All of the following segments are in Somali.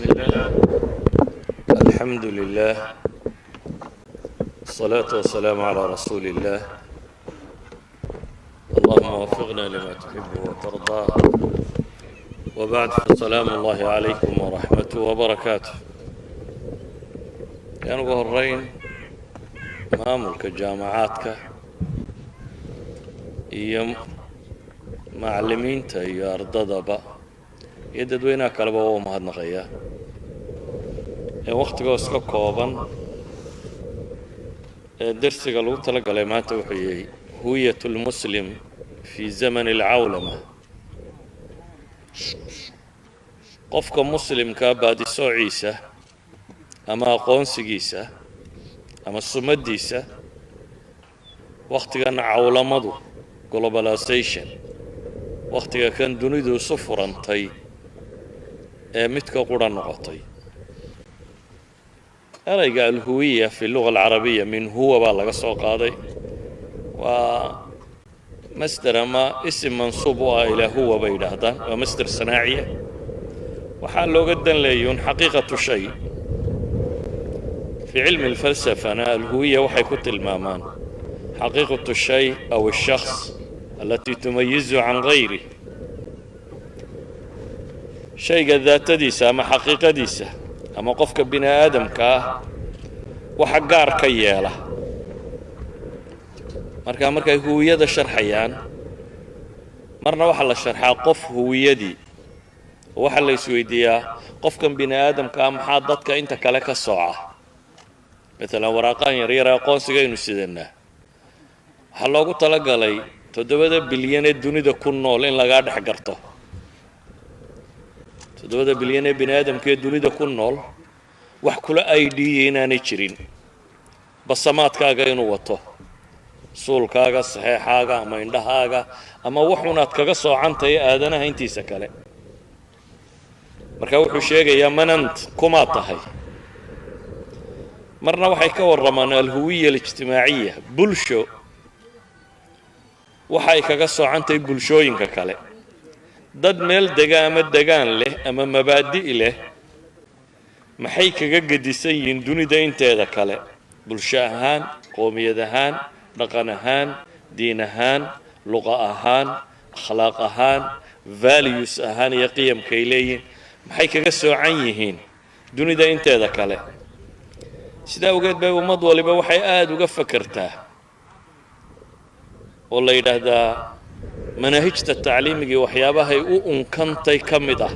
الله، الحمد لله، والصلاة والسلام على رسول الله. اللهم وفقنا لما تحب وترضى، وبعد، فسلام الله عليكم ورحمته وبركاته. Yaan ugu horeyn maamulka jaamacaadka iyo macallimiinta iyo ardadaba iyo dadweynaha kaleba waa u mahadnaqayaa ee wakhtigoo iska kooban ee dersiga lagu tala galay maanta wuxuu yahay هوية المسلم في زمن العولمة. Qofka muslimkaa baadisoociisa ama aqoonsigiisa ama sumaddiisa wakhtigan cawlamadu, globalization, wakhtiga kan dunidu isu furantay ee midka qura noqotay. Erayga الهوية في اللغة العربية من هو baa laga soo qaaday. Waa masder ama isim mansuub u ah ilaa huwa bay yidhaahdaan. Waa masder sanaaciya. Waxaa looga dan leeyun حقيقة شيء. في علم الفلسفة na الهوية waxay ku tilmaamaan حقيقة الشيء أو الشخص التي تميزه عن غيره, shayga daatadiisa ama xaqiiqadiisa ama qofka bini aadamka ah waxa gaar ka yeela. Marka markay huwiyada sharxayaan, marna waxaa la sharxaa qof huwiyadii oo waxaa la isweydiiyaa: qofkan bini aadamka ah maxaa dadka inta kale ka sooca? Matalan, waraaqaan yaryar ee aqoonsigaynu sidanaa waxaa loogu talagalay 7da bilyan ee dunida ku nool in lagaa dhex garto. 7da bilyan ee bini aadamka ee dunida ku nool wax kula ID-ya inaanay jirin, basamaadkaaga inuu wato, suulkaaga, saxeexaaga ama indhahaaga ama waxunaad kaga soocantahay aadanaha intiisa kale. Marka wuxuu sheegayaa من أنت, kumaa tahay. Marna waxay ka warramaan الهوية الاجتماعية, bulsho waxay kaga soocantahay bulshooyinka kale, dad meel dega ama degaan leh ama mabaadi' leh, maxay kaga gedisan yihiin dunida inteeda kale, bulsho ahaan, qoomiyad ahaan, dhaqan ahaan, diin ahaan, luqa ahaan, akhlaaq ahaan, values ahaan iyo qiyamkay leeyihiin, maxay kaga soocan yihiin dunida inteeda kale? Sidaa awgeed bay ummad waliba waxay aada uga fakertaa oo la yidhaahdaa manaahijta tacliimigii waxyaabahay u unkantay ka mid ah,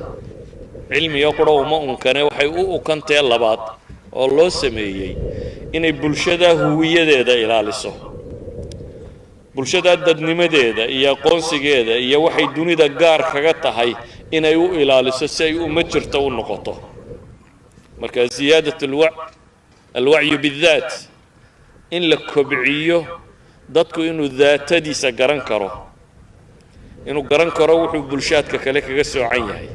cilmiga qura uma unkane, waxay u unkantee labaad oo loo sameeyey inay bulshada huwiyadeeda ilaaliso, bulshada dadnimadeeda iyo aqoonsigeeda iyo waxay dunida gaar kaga tahay inay u ilaaliso si ay uma jirto u noqoto. Marka زيادة الوعي بالذات, in la kobciyo dadku inuu daatadiisa garan karo, inuu garan karo wuxuu bulshaadka kale kaga soocan yahay.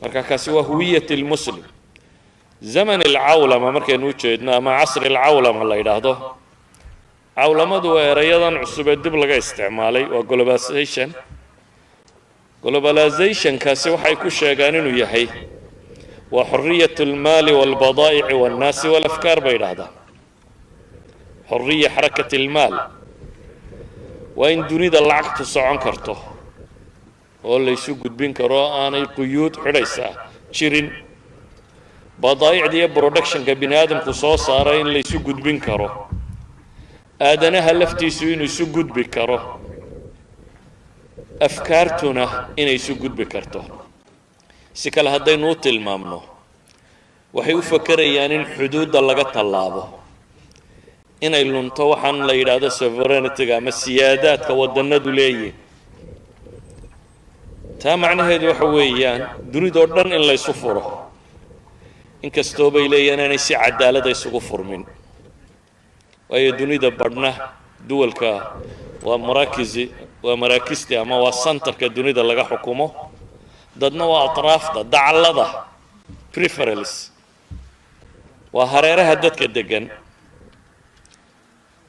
Marka kaasi waa هوية المسلم. زمن العولمة markaynu u jeedno ama عصر العولمة la yidhaahdo, cawlamadu waa erayadan cusub ee dib laga isticmaalay, waa globalization. Globalizationkaasi waxay ku sheegaan inuu yahay waa حرية المال والبضائع والناس والأفكار bay yidhahdaan. حرية حركة المال waa in dunida lacagtu socon karto oo laysu gudbin karo, aanay quyuud xidhaysaa jirin, badaa'icda iyo productionka bini aadamku soo saara in laysu gudbin karo, aadanaha laftiisu inuu isu gudbi karo, afkaartuna inay isu gudbi karto. Si kale haddaynu u tilmaamno, waxay u fakerayaan in xuduudda laga tallaabo, inay lunto waxaan la yidhaahdo sovereigntyga ama siyaadaadka waddannadu leeyihin. Taa macnaheedu waxa weeyaan dunidoo dhan in laysu furo, inkastoo bay leeyihin inaanay si cadaalada isugu furmin, waayo dunida badhna duwalka waa maraakisi, waa maraakisti ama waa centerka dunida laga xukumo, dadna waa atraafta, dacallada, peripherals, waa hareeraha dadka degan.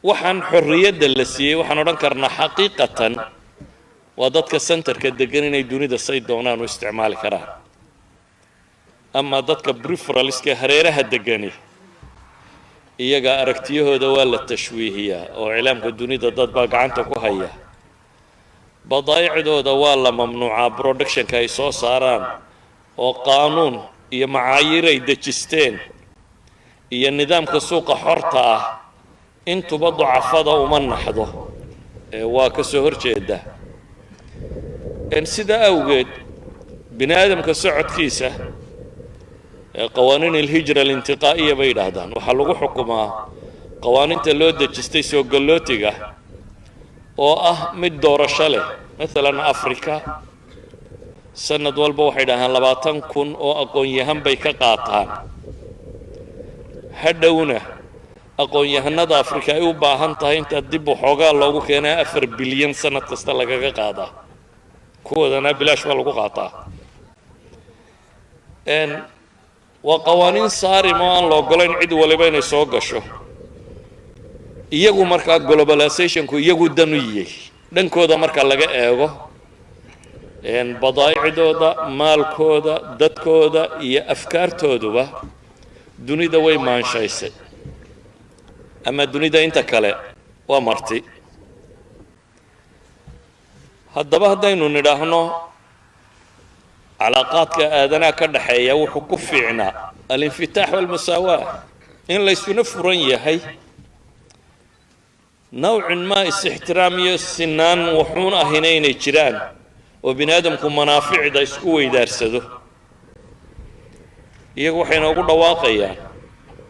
Waxaan xorriyadda la siiyey waxaan odhan karnaa xaqiiqatan waa dadka centerka degan inay dunida say doonaan u isticmaali karaan. Ama dadka peripheralska, hareeraha degani, iyaga aragtiyahooda waa la tashwiihiyaa oo iclaamka dunida dad baa gacanta ku haya. Badaa'icdooda waa la mamnuucaa, productionka ay soo saaraan, oo qaanuun iyo macaayiir ay dejisteen iyo nidaamka suuqa xorta ah intuba ducafada uma naxdo ee waa ka soo hor jeeda. Sidaa awgeed bini aadamka socodkiisa qawaaniin الهجرة الانتقائية bay yidhaahdaan. Waxaa lagu xukumaa qawaaniinta loo dejistay soo gallootiga oo ah mid doorasho leh. Maalan Africa sanad walba waxay dhahaan 20,000 oo aqoon-yahan bay ka qaataan. Hadhowna aqoon-yahanada Afrika ay u baahan tahay intaa dib waxoogaa loogu keenaa 4 bilyan sanad kasta lagaga qaadaa. Kuwadana bilaash baa lagu qaataa. Waa qawaaniin saarim oo aan la ogolayn cid waliba inay soo gasho. Iyagu markaa globalizationku iyagu dan u yiyey dhankooda marka laga eego badaa'icdooda, maalkooda, dadkooda iyo afkaartooduba dunida way maanshaysay, ama dunida inta kale waa marti. Haddaba haddaynu nidhaahno calaaqaadka aadanaha ka dhaxeeya wuxuu ku fiicnaa الانفتاح والمساواة, in laysuna furan yahay, nawcin maa is-ixtiraam iyo sinaan wuxuun ahina inay jiraan, oo bini aadamku manaaficda isku weydaarsado, iyagu waxay noogu dhawaaqayaan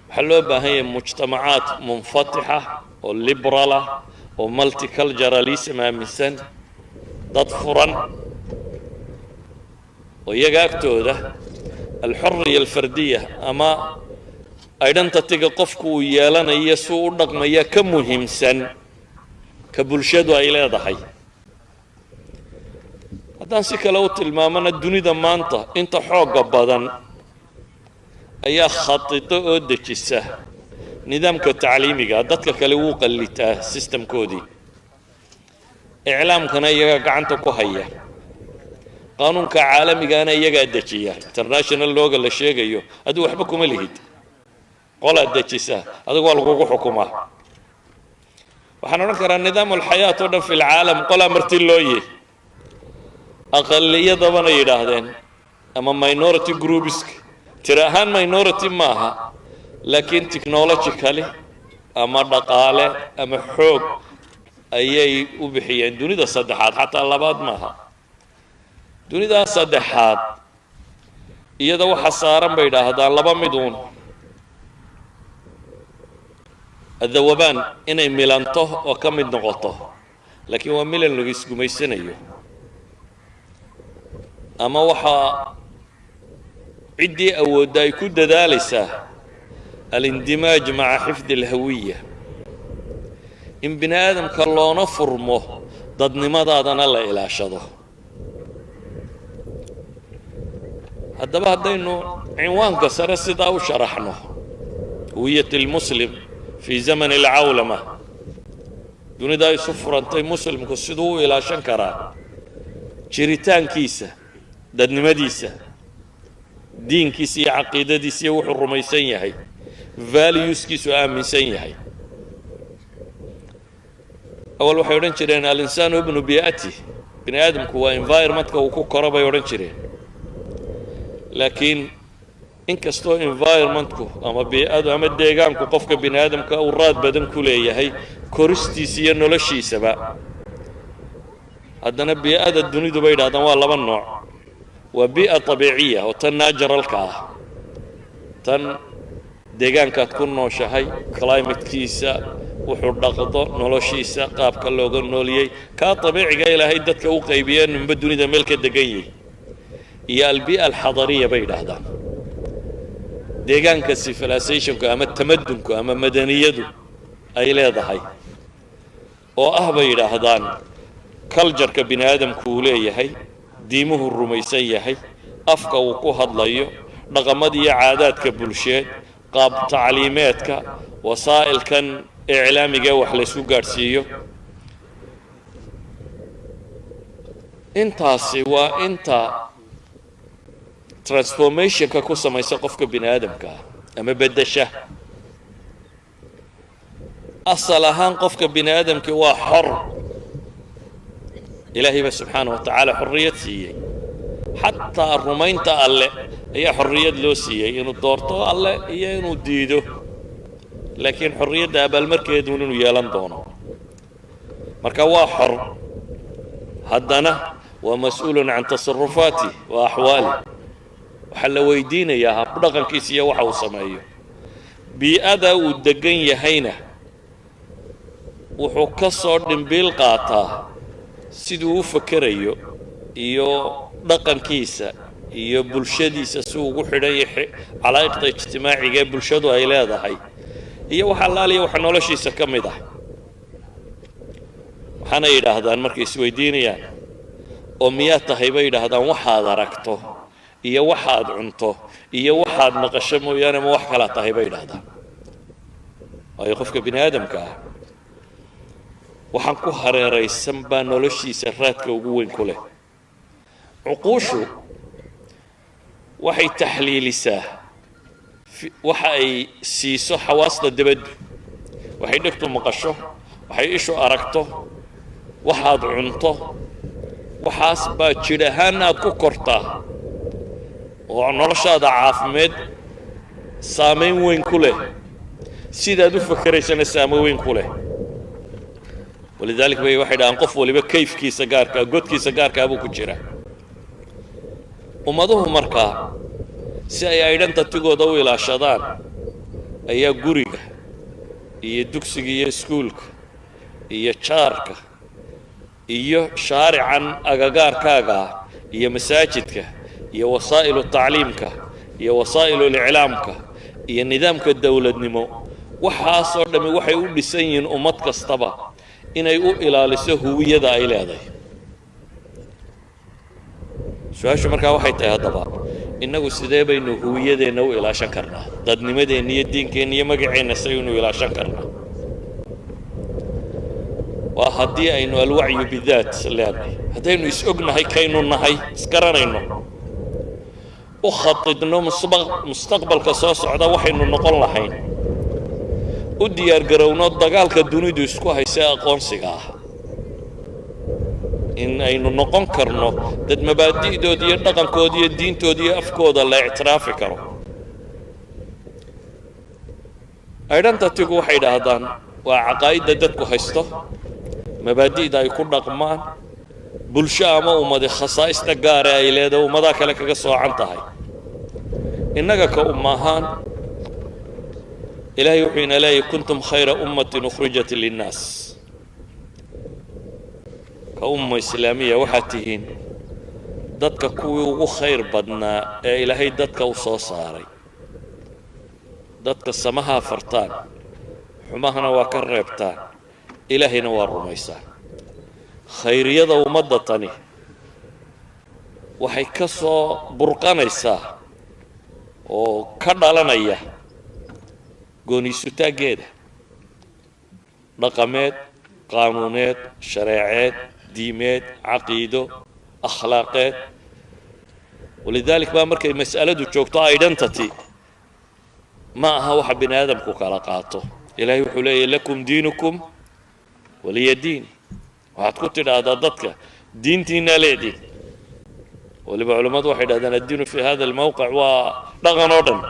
waxaa loo baahan yahay mujtamacaad munfatixa oo liberal ah oo multiculturalism aaminsan, dad furan oo iyaga agtooda الحرية الفردية ama identityga qofku uu yeelanayo suu u dhaqmaya ka muhiimsan ka bulshadu ay leedahay. Haddaan si kale u tilmaamana, dunida maanta inta xoogga badan ayaa khatito oo dejisa nidaamka tacliimiga. Dadka kale wuu qallitaa systemkoodii. Iclaamkana iyagaa gacanta ku haya, qaanuunka caalamigana iyagaa dejiya. International lawga la sheegayo adigu waxba kuma lihid, qolaad dejisa, adigu waa lagugu xukumaa. Waxaan odhan karaa نظام الحياة oo dhan في العالم qolaa marti loo yihi, aqaliyadabana yidhaahdeen ama minority groups. Tiro ahaan minority maaha, laakiin technologically ama dhaqaale ama xoog ayay u bixiyeen dunida saddexaad. Xataa labaad maaha, dunidaa saddexaad iyada waxa saaran bay idhaahdaan laba mid uun: الذوبان, inay milanto oo ka mid noqoto, laakiin waa milan lagu isgumaysanayo, ama waxaa ciddii awoodda ay ku dadaalaysaa الاندماج مع حفظ الهوية, in bini aadamka loona furmo, dadnimadaadana la ilaashado. Haddaba haddaynu cinwaanka sare sidaa u sharaxno, هوية المسلم في زمن العولمة, dunidaa isu furantay muslimku siduu u ilaashan karaa jiritaankiisa, dadnimadiisa, diinkiisa iyo caqiidadiisa iyo wuxuu rumaysan yahay, valueskiisu aaminsan yahay? Awal waxay odhan jireen الإنسان ابن بيئته, bini aadamku waa environmentka uu ku koro bay odhan jireen. Laakiin inkastoo environmentku ama bii'adu ama deegaanku qofka bini aadamka uu raad badan ku leeyahay koristiisa iyo noloshiisaba, haddana bii'ada dunidu bay yidhahdaan waa laba nooc: waa بيئة طبيعية oo tan naturalka ah, tan deegaankaad ku nooshahay, climatekiisa, wuxuu dhaqdo, noloshiisa, qaabka looga nooliyey, kaa dabiiciga Ilaahay dadka u qaybiye ninba dunida meel ka degan yahy, iyo البيئة الحضارية bay yidhaahdaan, deegaanka civilizationku ama tamadunku ama madaniyadu ay leedahay, oo ah bay yidhaahdaan cultureka bini aadamku uu leeyahay, diimuhu rumaysan yahay, afka uu ku hadlayo, dhaqamada iyo caadaadka bulsheed, qaab tacliimeedka, wasaa'ilkan iclaamiga ee wax laysku gaadhsiiyo. Intaasi waa inta Transformationka ku samaysa qofka bini aadamka ah ama beddesha. Asal ahaan qofka bini aadamkii waa xor. Ilaahay baa subxaana wa tacaala xorriyad siiyey. Xataa rumaynta Alle ayaa xorriyad loo siiyey, inuu doorto Alle iyo inuu diido, laakiin xorriyadda abaalmarkeeduun inuu yeelan doono. Marka waa xor, haddana waa mas-uulun can tasarufaati wa axwaali. Waxaa la weydiinayaa habdhaqankiisa iyo waxa uu sameeyo. Bii'ada uu degan yahayna wuxuu ka soo dhimbiil qaataa siduu u fakerayo iyo dhaqankiisa iyo bulshadiisa, si ugu xidhan yahay calaa'iqda ijtimaaciga ee bulshadu ay leedahay iyo wax allaaliya waxa noloshiisa ka mid ah. Waxaana yidhaahdaan markay isweydiinayaan oo miyaa tahay, bay yidhaahdaan, waxaad aragto iyo waxaad cunto iyo waxaad maqasho mooyaane, ma wax kalaa tahay, bay yidhahdaan. Waayo, qofka bini aadamka ah waxaan ku hareeraysan baa noloshiisa raadka ugu weyn ku leh. Cuquushu waxay taxliilisaa waxa ay siiso xawaasta debaddu, waxay dhegtu maqasho, waxay ishu aragto, waxaad cunto. Waxaas baa jidh ahaan aad ku kortaa oo noloshaada caafimeed saamayn weyn ku leh, sidaad u fakeraysana saamayn weyn ku leh. Walidalik bay waxay dhahaan qof waliba kayfkiisa gaarkaa, godkiisa gaarkaa buu ku jira. Ummaduhu markaa si ay identitygooda u ilaashadaan ayaa guriga iyo dugsiga iyo iskuulka iyo jaarka iyo shaarican agagaarkaaga iyo masaajidka iyo wasaa'ilu tacliimka iyo wasaa'iluliclaamka iyo nidaamka dowladnimo, waxaasoo dhammi waxay u dhisan yihiin ummad kastaba inay u ilaaliso huwiyada ay leedahay. Su-aashu markaa waxay tahay, haddaba innagu sidee baynu huwiyadeenna u ilaashan karnaa? Dadnimadeenna iyo diinkeenna iyo magaceenna saynu ilaashan karnaa? Waa haddii aynu alwacyu bidaat leenahay, haddaynu is-ognahay, kaynu nahay isgaranayno, u khatidno mustaqbalka soo socda waxaynu noqon lahayn, u diyaargarowno dagaalka dunidu isku haysa aqoonsiga ah, in aynu noqon karno dad mabaadi'dooda iyo dhaqankooda iyo diintooda iyo afkooda la ictiraafi karo. Identitygu waxay idhaahdaan waa caqaa'idda dadku haysto, mabaadi'da ay ku dhaqmaan, bulsho ama ummadi khasaa'ista gaare ay leedahay, ummadaha kale kaga soocan tahay. Innaga ka umma ahaan, Ilaahay wuxuu ina leeyahy: "Kuntum khayra ummatin ukhrijat linnaas." Ka umma islaamiya waxaad tihiin dadka kuwii ugu khayr badnaa ee Ilaahay dadka u soo saaray. Dadka samahaa fartaan, xumahana waa ka reebtaan, Ilaahayna waa rumaysaan. Khayriyada ummadda tani waxay ka soo burqanaysaa oo ka dhalanaya gooniisutaaggeeda dhaqameed, qaanuuneed, shareeceed, diimeed, caqiido, akhlaaqeed. Walidalik baa markay mas'aladu joogto identity, ma aha waxa bini aadamku kala qaato. Ilaahay wuxuu leeyahy: "Lakum diinukum waliya diin." Waxaad ku tidhaahdaa dadka: diintiinaa leediin. Waliba culammadu waxay dhahdaan addiinu fi hada almawqic waa dhaqan oo dhan.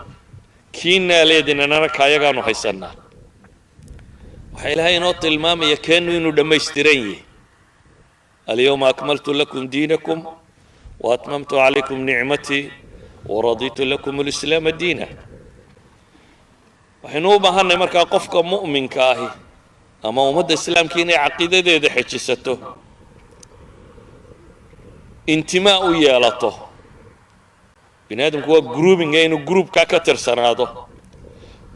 Kiinaa leedin, annana kaayagaanu haysannaa. Waxaa Ilaahay inoo tilmaamaya keennu inuu dhammaystiran yahay: "Alyawma akmaltu lakum diinakum wa atmamtu calaykum nicmatii waraditu lakum alislaama diina." Waxaynu u baahannahay markaa qofka mu'minka ahi ama ummadda islaamka inay caqiidadeeda xejisato, intimaa u yeelato. Bini aadamku waa groupinga, inuu groupkaa ka tirsanaado,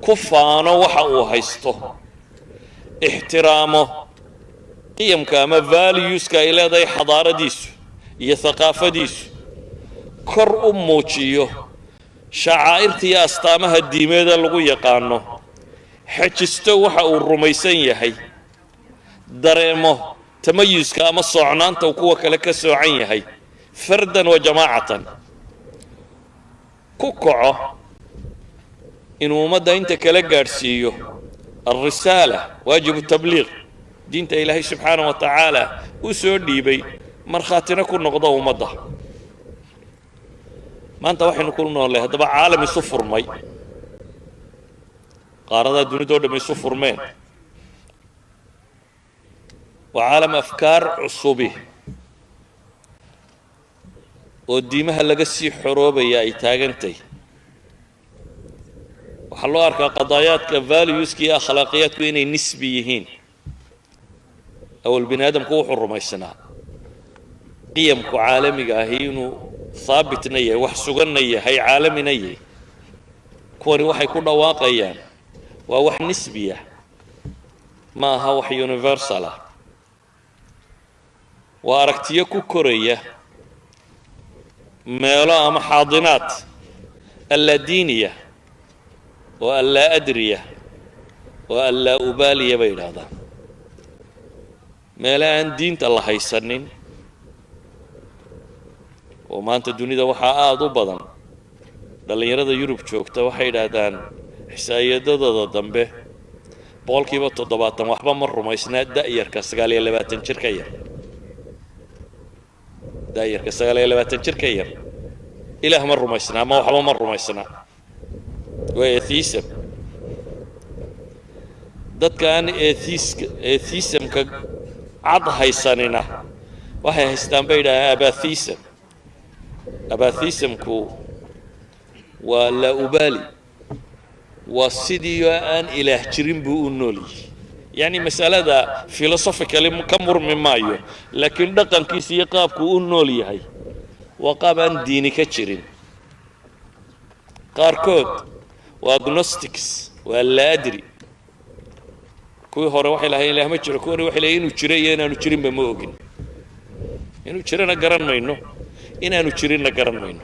ku faano waxa uu haysto, ixtiraamo qiyamka ama valueska ay leedahay xadaaradiisu iyo thaqaafadiisu, kor u muujiyo shacaa'irta iyo astaamaha diimeeda lagu yaqaano, xejisto waxa uu rumaysan yahay, dareemo tamayuska ama soocnaanta uu kuwa kale ka soocan yahay, fardan wa jamaacatan. Ku kaco inuu ummadda inta kala gaadhsiiyo الرسالة، واجب التبليغ, diinta Ilaahay subxaana wa tacaala u soo dhiibay, markhaatina ku noqdo ummadda. Maanta waxaynu ku noolnay haddaba caalam isu furmay, qaaradaa dunidoo dham isu furmeen. Waa caalam afkaar cusubi oo diimaha laga sii xoroobaya ay taagantay. Waxaa loo arkaa qadaayaadka valueska iyo akhlaaqiyaadku inay nisbi yihiin. Awal bini aadamku wuxuu rumaysnaa qiyamku caalamiga ahi inuu haabitna yahay, wax suganna yahay, caalamina yahay. Kuwani waxay ku dhawaaqayaan waa wax nisbiya, ma aha wax universal ah. Waa aragtiyo ku koraya meelo ama xaadinaad allaadiiniya oo allaa adriya oo allaa ubaaliya bay yidhaahdaan, meelo aan diinta la haysanin. Oo maanta dunida waxaa aada u badan dhallinyarada Yurub joogta, waxay yidhaahdaan ixsaa'iyadadooda dambe 70% waxba ma rumaysnaa, da'yarka 29 jir ka yar. Da'yarka 29 jir ka yar Ilaah ma rumaysnaa ama waxba ma rumaysnaa, waa atheism. Dadka aan atheiska, atheismka cad haysanina waxay haystaan bay yidhahdaan apatheism. Apatheismku waa laa ubaali, waa sidii oo aan Ilaah jirin buu u nool yihi. Yacni masalada philosophically ka murmi maayo, laakiin dhaqankiisa iyo qaabkuu u nool yahay waa qaab aan diini ka jirin. Qaarkood waa agnostics, waa laa adri. Kuwii hore waxay lahayen Ilaah ma jiro, kuwani waxay lahayen inuu jiro iyo inaanu jirinba ma ogin, inuu jirana garan mayno, inaanu jirinna garan mayno.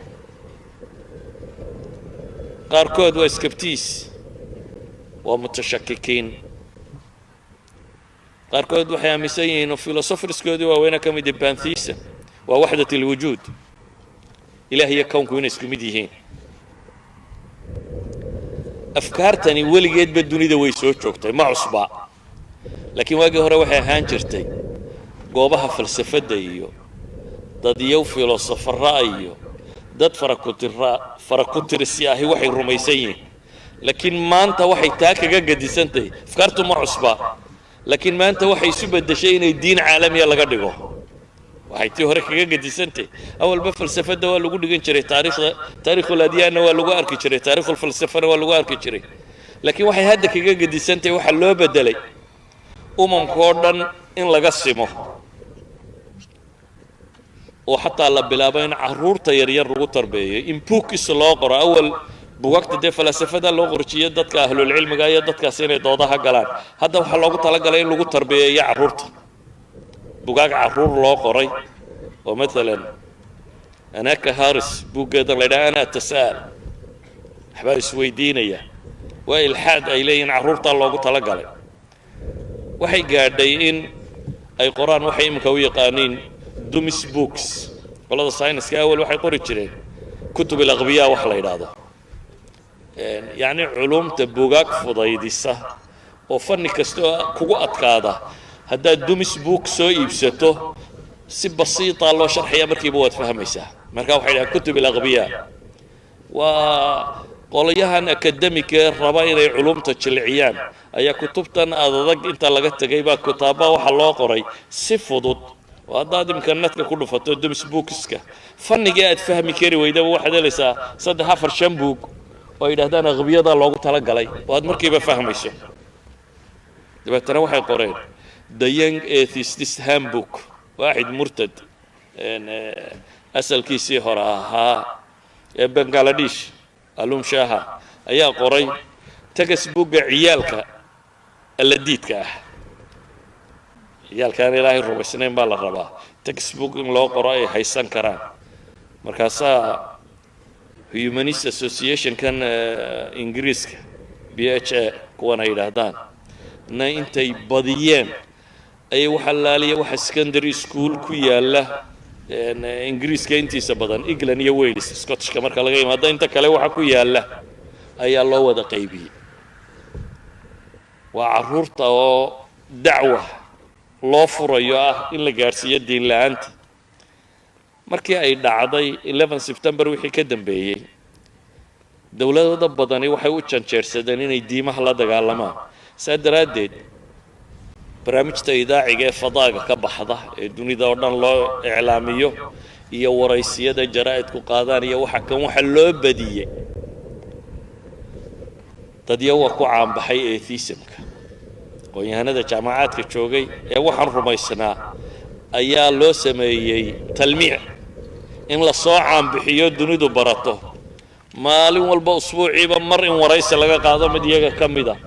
Qaarkood waa skeptics, waa mutashakikiin. Qaarkood waxay aaminsan yihiin oo philosopherskoodii waaweyna ka mid pantheism, waa وحدة الوجود, Ilaah iyo kownku inay isku mid yihiin. Afkaartani weligeedba dunida way soo joogtay, ma cusba, laakiin waagii hore waxay ahaan jirtay goobaha falsafadda iyo dadyow filosofara iyo dad farakutira farakutirsi ahi waxay rumaysan yihiin. Laakiin maanta waxay taa kaga gedisantahay, afkaartu ma cusba, laakiin maanta waxay isu beddeshay inay diin caalamiya laga dhigo. Waxay tii hore kaga gedisantahay, awalba falsafadda waa lagu dhigan jiray, taariikhda, تاريخ الأديان na waa lagu arki jiray, تاريخ الفلسفة na waa lagu arki jiray, laakiin waxay hadda kaga gedisantahay waxaa loo beddelay umamka oo dhan in laga simo, oo xataa la bilaabo in carruurta yaryar lagu tarbeeyo, in books loo qoro. Awal bugaagta dee falasafada loo qorjiyo dadka ahlulcilmiga iyo dadkaas inay doodaha galaan. Hadda waxaa loogu talagalay in lagu tarbiyeeyo carruurta, bugaag carruur loo qoray oo maalan Annaka Harris buuggeedan la yidhaha "أنا أتساءل", waxbaa isweydiinaya, waa ilxaad ay leeyihiin carruurtaa loogu talagalay. Waxay gaadhay in ay qoraan waxay iminka u yaqaaniin dummies books. Qolada sayniska awal waxay qori jireen كتب الأغبياء wax la yidhaahdo, yacni culumta bugaag fudaydisa oo fanni kasta oo kugu adkaada haddaad dummies book soo iibsato si basiita loo sharxaya, markiiba waad fahmaysaa. Marka waxay dhahaan كتب الأغبياء. Waa qolyahan academic ee raba inay culumta jilciyaan ayaa kutubtan adadag inta laga tegay baa kutaaba waxaa loo qoray si fudud, oo haddaad iminka netka ku dhufato dummies bookska, fannigii aad fahmi kari weydaba waxaad helaysaa saddex, afar, shan buug oo ay yidhahdaan aqbiyada loogu talagalay oo aad markiiba fahmayso. Dabeetana waxay qoreen The Young Atheist's Handbook. Waaxid murtad asalkiisii hore ahaa ee Bangaladesh, Alum Shaha, ayaa qoray textbookga ciyaalka alladiidka ah. Ciyaalkaan Ilaahay rumaysnayn baa la rabaa textbook in loo qoro ay haysan karaan. Markaasaa Humanist Associationkan Ingiriiska, BHA kuwan ay yidhaahdaan na, intay badiyeen ayay waxa laaliya waxa secondary school ku yaalla ee Ingiriiska intiisa badan, England iyo Wales, Scottishka marka laga yimaado, inta kale waxa ku yaalla ayaa loo wada qaybiyey. Waa carruurta oo dacwa loo furayo ah in la gaadhsiiyo diin la-aanta. Markii ay dhacday 11 September wixii ka dambeeyey, dowladada badani waxay u janjeersadeen inay diimaha la dagaalamaan. Saa daraaddeed barnaamijta idaaciga ee fadaaga ka baxda ee dunida oo dhan loo iclaamiyo iyo waraysiyada jaraa'idku qaadaan iyo waxa kan, waxa loo badiyey dadyawa ku caanbaxay atheismka. Aqoon-yahanada jaamacaadka joogay ee waxaan rumaysnaa ayaa loo sameeyey talmiic in la soo caanbixiyo, dunidu barato. Maalin walba, usbuuciiba mar, in waraysi laga qaado mid iyaga ka mid a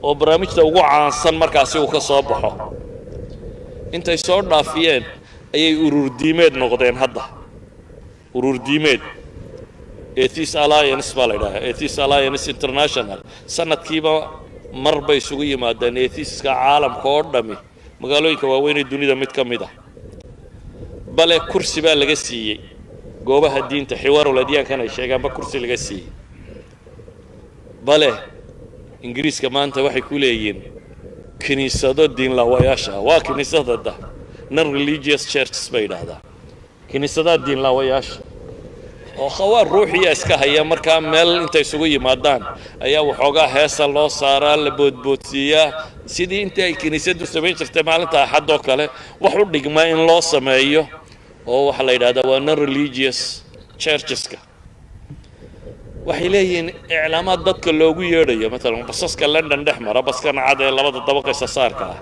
oo barnaamijta ugu caansan markaasi uu ka soo baxo. Intay soo dhaafiyeen ayay urur diimeed noqdeen. Hadda urur diimeed Atheist Alliance baa la idhahaa, Atheist Alliance International. Sanadkiiba mar bay isugu yimaadeen atheistka caalamka oo dhami magaalooyinka waaweyn ee dunida mid ka mid ah. Bale kursi baa laga siiyey goobaha diinta, xiwaarul adyaankan ay sheegaanba kursi laga siiyey. Bale Ingiriiska maanta waxay ku leeyihiin kiniisado diinlaawayaasha ah. Waa kiniisadada non religious churches bay yidhaahdaa, kiniisadaha diinlaawayaasha oo khawaar ruuxiya iska haya. Markaa meel intay isugu yimaadaan ayaa waxoogaa heesa loo saaraa, la boodboodsiiyaa, sidii intii ay kiniisaddu samayn jirtay maalinta Axad oo kale wax u dhigma in loo sameeyo, oo waxaa la yidhahdaa waa non religious churcheska. Waxay leeyihiin iclaamaad dadka loogu yeedhayo. Maalan basaska London dhex mara, baskan cad ee labada dabaqaysa saarka ah,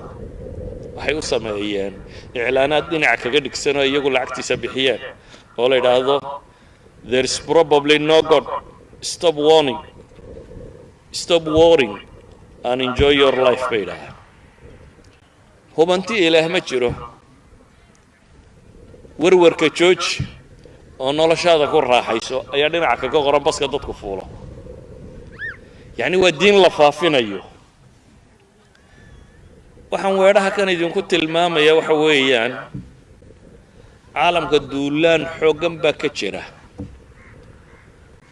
waxay u sameeyeen iclaanaad dhinaca kaga dhigsan oo iyagu lacagtiisa bixiyeen oo la yidhaahdo "There is probably no God. Stop warning, stop worrying and enjoy your life" bay yidhahdaan. Hubanti Ilaah ma jiro, warwarka jooji oo noloshaada ku raaxayso, ayaa dhinaca kaga qoran baska dadku fuulo. Yacni waa diin la faafinayo. Waxaan weedhaha kan idinku tilmaamaya waxa weeyaan, caalamka duulaan xooggan baa ka jira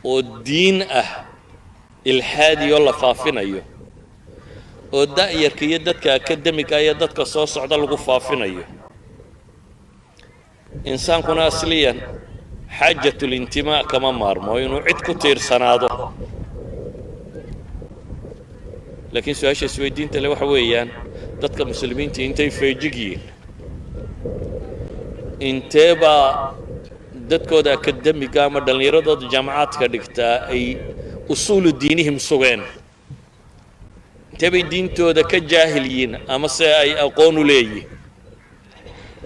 oo diin ah, ilxaadiyoo la faafinayo, oo da'yarka iyo dadka akademiga iyo dadka soo socda lagu faafinayo. Insaankuna asliyan xaajatul intimaa kama maarmo, inuu cid ku tiirsanaado. Laakiin su-aasha isweydiinta le waxa weeyaan, dadka muslimiinta intay feejig yihiin? Intee baa dadkooda akademiga ama dhallinyaradooda jaamacaadka dhigtaa ay usuulu diinihim sugeen? Intee bay diintooda ka jaahil yihiin ama se ay aqoon u leeyihin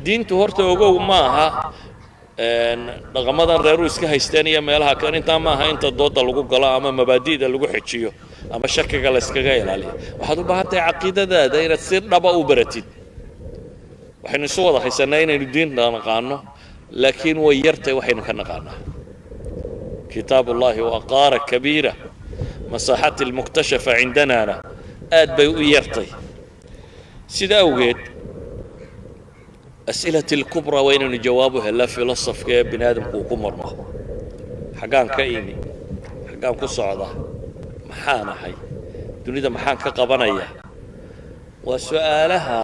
diintu? Horta ogow, ma aha dhaqamadan reeru iska haysteen iyo meelaha kan. Intaa ma aha inta dooda lagu galo ama mabaadi'da lagu xejiyo ama shakiga la yskaga ilaaliyo. Waxaad u baahan tahay caqiidadaada inaad si dhaba u baratid. Waxaynu isu wada haysanaa inaynu diinta naqaano, laakiin way yartay waxaynu ka naqaanaa. Kitaab ullahi waa qaara kabiira, masaaxaati almuktashafa cindanana aad bay u yartay. Sida awgeed as'ilati alkubraa waa inaynu jawaab u helaa, filosofka ee bini aadamku uu ku marmo: xaggaan ka imi? Xaggaan ku socda? Maxaan ahay? Dunida maxaan ka qabanaya? Waa su-aalaha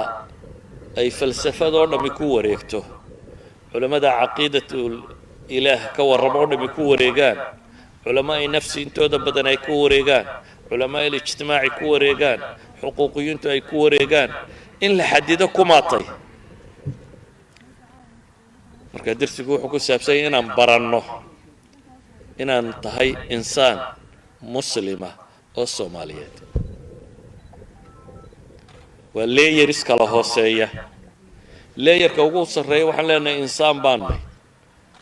ay falsafadoo dhammi ku wareegto, culammada caqiidatul ilaah ka warramo oo dhammi ku wareegaan, culamaa'i nafsi intooda badan ay ku wareegaan, culamaa ilijtimaaci ku wareegaan, xuquuqiyiintu ay ku wareegaan. In la xadido kumaatay. Marka darsigu wuxuu ku saabsan yahay inaan baranno inaan tahay insaan muslima oo Soomaaliyeed. Waa layers kala hooseeya. Layerka ugu sarreeya waxaan leenahay insaan baan nahay.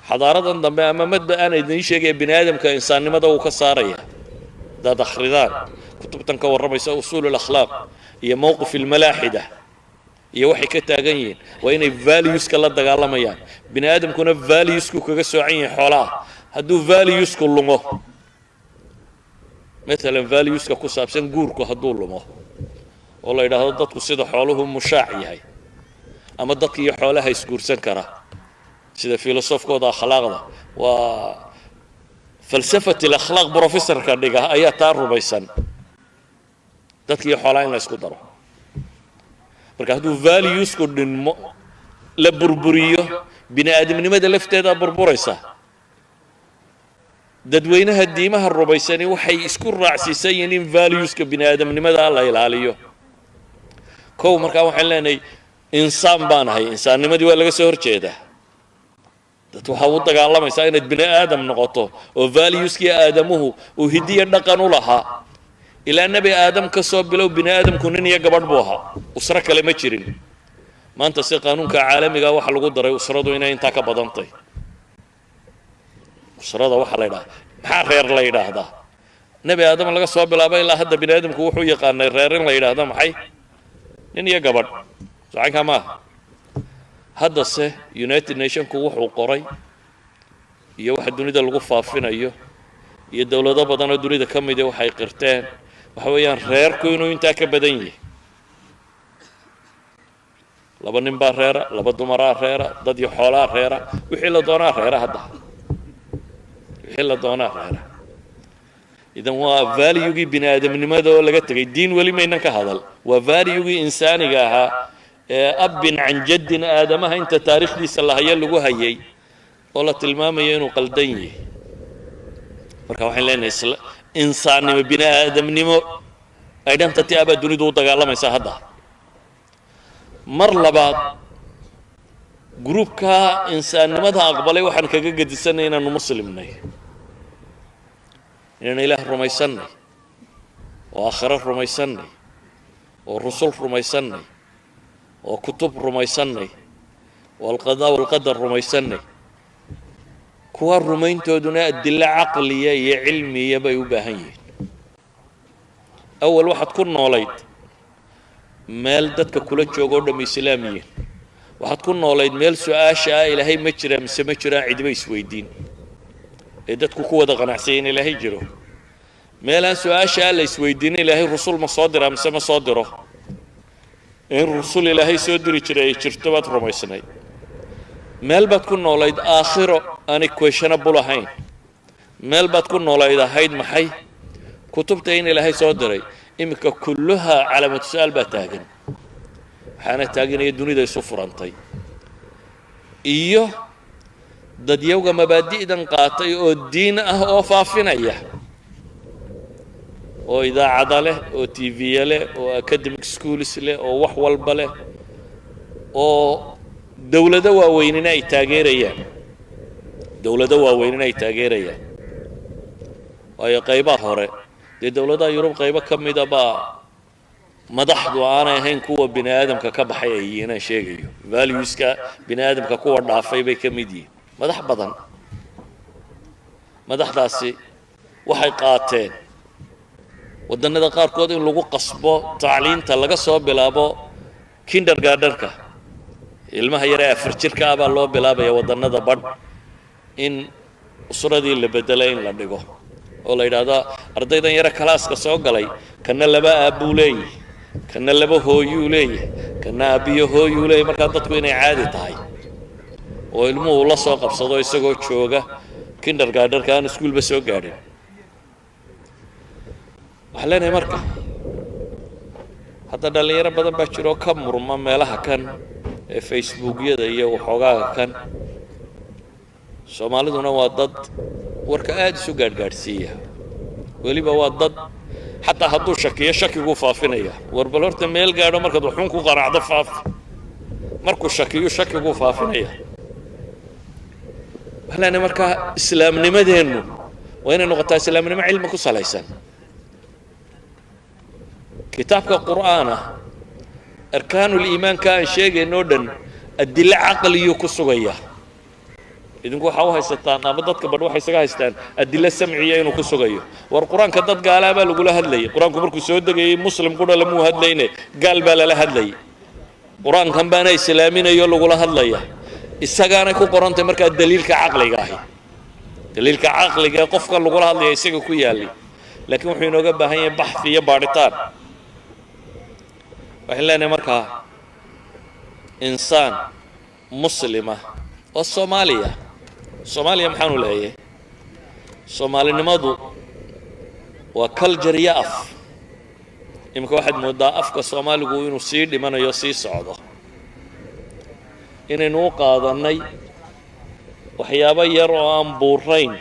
Xadaaradan dambe ama madba aan idiin sheegaya bini aadamka insaannimada wuu ka saaraya. Haddaad akhridaan kutubtan ka warramaysa usuul alakhlaaq iyo mowqif almalaaxida iyo waxay ka taagan yihiin, waa inay valueska la dagaalamayaan. Bini aadamkuna valuesku kaga soocan yahay xoolaha. Hadduu valuesku lumo, matalan valueska ku saabsan guurku hadduu lumo, oo la yidhaahdo dadku sida xooluhu mushaac yahay ama dadka iyo xoolaha isguursan kara. Sida filosofkooda akhlaaqda, waa فلسفة الأخلاق professorka dhiga ayaa taa rumaysan, dadkiiyo xoolaa in la isku daro. Marka hadduu valuesku dhinmo, la burburiyo, bini aadamnimada lafteedaa burburaysa. Dadweynaha diimaha rumaysani waxay isku raacsiisan yihiin in valueska bini aadamnimada la ilaaliyo. Kow, markaa waxaan leenahay insaan baan ahay. Insaannimadii waa laga soo hor jeedaa. Dad waxaa u dagaalamaysaa inaad bini aadam noqoto oo valueskii aadamuhu uu hidiya dhaqan u lahaa. Ilaa Nebi Aadam ka soo bilow, bini aadamku nin iyo gabadh buu ahaa, usro kale ma jirin. Maanta si qaanuunka caalamiga waxa lagu daray usradu inay intaa ka badantay. Usrada waxaa la yidhaha, maxaa reer la yidhaahdaa? Nebi Aadam laga soo bilaabo ilaa hadda, bini aadamku wuxuu yaqaanay reer in la yidhaahdo maxay? Nin iyo gabadh. Socankaa maaha. Haddase United Nationku wuxuu qoray iyo waxa dunida lagu faafinayo iyo dowlado badan oo dunida ka mida waxay qirteen waxa weeyaan reerku inuu intaa ka badan yahay. Laba nin baa reera, laba dumaraa reera, dad iyo xoolaa reera, wixii la doonaa reera hadda, wixii la doonaa reera. Idan waa valuegii bini aadamnimada oo laga tegay. Diin weli maynan ka hadal. Waa valuegii insaaniga ahaa ee أبا عن جد aadamaha inta taariikhdiisa la hayo lagu hayay oo la tilmaamayo inuu qaldan yahay. Marka waxaan leenahay insaannimo, bini aadamnimo, identity ah baa dunidu u dagaalamaysaa hadda. Mar labaad, groupka insaannimada aqbalay waxaan kaga gedisanay inaanu muslimnay, inaan Ilaah rumaysannay oo aakhiro rumaysannay oo rusul rumaysannay oo kutub rumaysannay oo القضاء والقدر rumaysannay. Kuwa rumayntooduna adilo caqliya iyo cilmiya bay u baahan yihiin. Awal waxaad ku noolayd meel dadka kula jooga o dham islaam yihiin. Waxaad ku noolayd meel su-aasha ah "Ilaahay ma jiraa mise ma jiraan?" cidiba isweydiin ee dadku ku wada qanacsanya in Ilaahay jiro. Meel aan su-aasha ah la isweydiinin "Ilaahay rusul ma soo diraa mise ma soo diro?", in rusul Ilaahay soo diri jiray ay jirto baad rumaysnayd. Meel baad ku noolayd aakhiro aanay questionable ahayn. Meel baad ku noolayd ahayd maxay, kutubta in Ilaahay soo diray. Iminka كلها calaamatu su-aal baa taagan. Waxaana taaganaya dunida isu furantay iyo dadyowga mabaadi'dan qaatay oo diin ah oo faafinaya oo idaacada leh oo TV leh oo academic schools leh oo wax walba leh oo dowlado waaweynina ay taageerayaan, dowlado waaweynina ay taageerayaan. Waayo, qaybaha hore dee dowladaha Yurub qaybo ka mida baa madaxdu aanay ahayn kuwa bini aadamka ka baxay ay yihiin. Aan sheegayo valueska bini aadamka kuwa dhaafay bay ka mid yihiin madax badan. Madaxdaasi waxay qaateen waddannada qaarkood in lagu qasbo tacliinta laga soo bilaabo kindergartenka. Ilmaha yaree 4 jirka ah baa loo bilaabaya waddannada badh in usradii la bedelay, in la dhigo oo la yidhaahdo ardaydan yare classka soo galay, kana laba aabbuu leeyahy, kana laba hooyuu leeyahay, kana aabbiyo hooyuu leeyahy. Markaa dadku inay caadi tahay oo ilmuhu la soo qabsado isagoo jooga kindergartenka, aan iskuulba soo gaadhin. Waxaan leenahay marka hadda dhallinyaro badan baa jiro oo ka murma meelaha kan ee Facebookyada iyo waxoogaaga kan. Soomaaliduna waa dad warka aada isu gaadhgaadhsiiya. Weliba waa dad xataa hadduu shakiyo shakiguu faafinaya. War bal horta meel gaadho, markaad waxuun ku qanacdo faafi. Markuu shakiyo shakiguu faafinaya. Waxaan leenahay markaa islaamnimadeennu waa inay noqotaa islaamnimo cilmi ku salaysan. Kitaabka Qur'aana arkaanuliimaanka aan sheegayno o dhan adilo caqliyuu ku sugaya. Idinku waxaa u haysataan ama dadka badh waxay isaga haystaan adilo samciya inuu ku sugayo. War, Qur-aanka dad gaalaa baa lagula hadlayay. Qur-aanku markuu soo degayay muslim qudha lamuu hadlayne, gaal baa lala hadlayay. Qur-aankan baana islaaminayo lagula hadlaya, isagaanay ku qorantay. Markaa daliilka caqliga ahi, daliilka caqliga ee qofka lagula hadlaya isaga ku yaallay, laakiin wuxuu inooga baahan yahay baxthi iyo baadhitaan. Waxaan leenahay markaa insaan muslima Oo Soomaaliya. Soomaaliya maxaanu leeyahay? Soomaalinimadu waa culture iyo af. Iminka waxaad mooddaa afka Soomaaligu inuu sii dhimanayo, sii socdo, inaynu u qaadannay waxyaabo yar oo aan buurayn